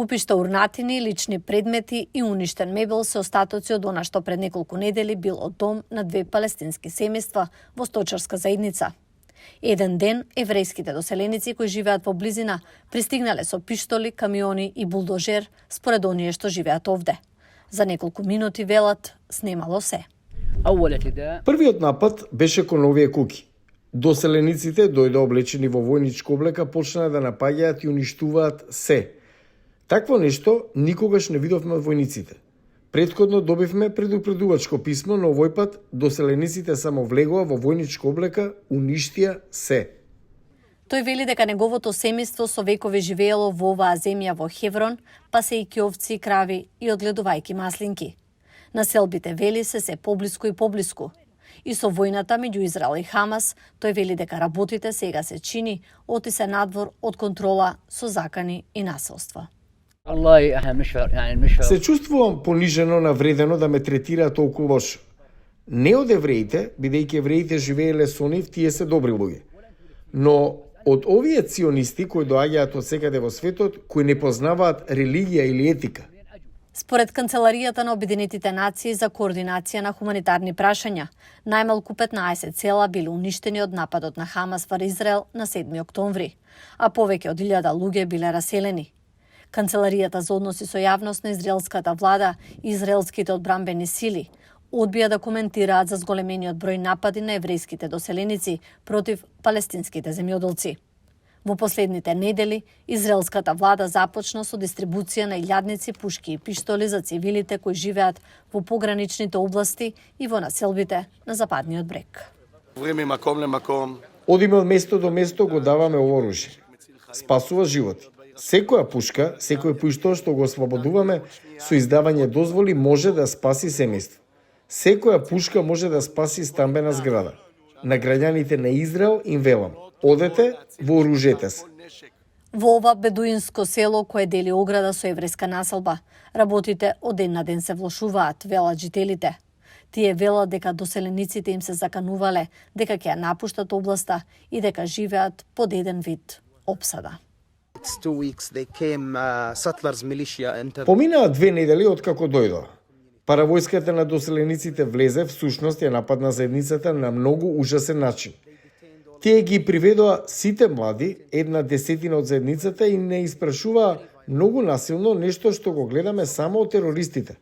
Купиште урнатини, лични предмети и уништен мебел се остатоци од она што пред неколку недели било дом на две палестински семејства во сточарска заедница. Еден ден, еврејските доселеници кои живеат во близина пристигнале со пиштоли, камиони и булдожер според оние што живеат овде. За неколку минути, велат, снемало се. Првиот напад беше кон овие куки. Доселениците дојде облечени во војничка облека, почнаа да напаѓаат и уништуваат се. Такво нешто никогаш не видовме од војниците. Претходно добивме предупредувачко писмо, но овој пат доселениците само влегоа во војничка облека, уништија се. Тој вели дека неговото семејство со векови живеело во оваа земја во Хеврон, пасејќи овци и крави и одгледувајќи маслинки. Населбите, вели, се поблиску и поблиску. И со војната меѓу Израел и Хамас, тој вели дека работите сега се чини, оти се надвор од контрола со закани и насилство. Се чувствувам понижено, навредено да ме третира толку лошо. Не од евреите, бидејќи евреите живееле со нив, тие се добри луѓе. Но од овие ционисти кои доаѓаат од секаде во светот, кои не познаваат религија или етика. Според Канцеларијата на Обединетите нации за координација на хуманитарни прашања, најмалку 15 села биле уништени од нападот на Хамас врз Израел на 7 октомври, а повеќе од 1000 луѓе биле раселени. Канцеларијата за односи со јавност на израелската влада и израелските одбранбени сили одбија да коментираат за зголемениот број напади на еврејските доселеници против палестинските земјоделци. Во последните недели, израелската влада започна со дистрибуција на илјадници пушки и пиштоли за цивилите кои живеат во пограничните области и во населбите на западниот брег. Одиме од место до место, го даваме оружје. Спасува животи. Секоја пушка, секој пиштол што го ослободуваме со издавање дозволи може да спаси семејство. Секоја пушка може да спаси стамбена зграда. На граѓаните на Израел им велам: одете, вооружете се. Во ова бедуинско село кое дели ограда со еврејска населба, работите од ден на ден се влошуваат, велат жителите. Тие велат дека доселениците им се заканувале дека ќе ја напуштат областа и дека живеат под еден вид опсада. Поминаа 2 недели откако дојдоа. Паравојската на доселениците влезе, всушност ја нападна заедницата на многу ужасен начин. Тие ги приведоа сите млади, 1/10 од заедницата, и не испрашуваа многу насилно нешто што го гледаме само од терористите.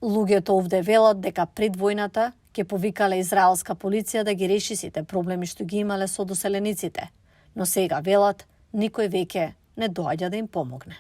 Луѓето овде велат дека пред војната ќе повикале израелска полиција да ги реши сите проблеми што ги имале со доселениците, но сега велат никој веќе не доаѓа да им помогне.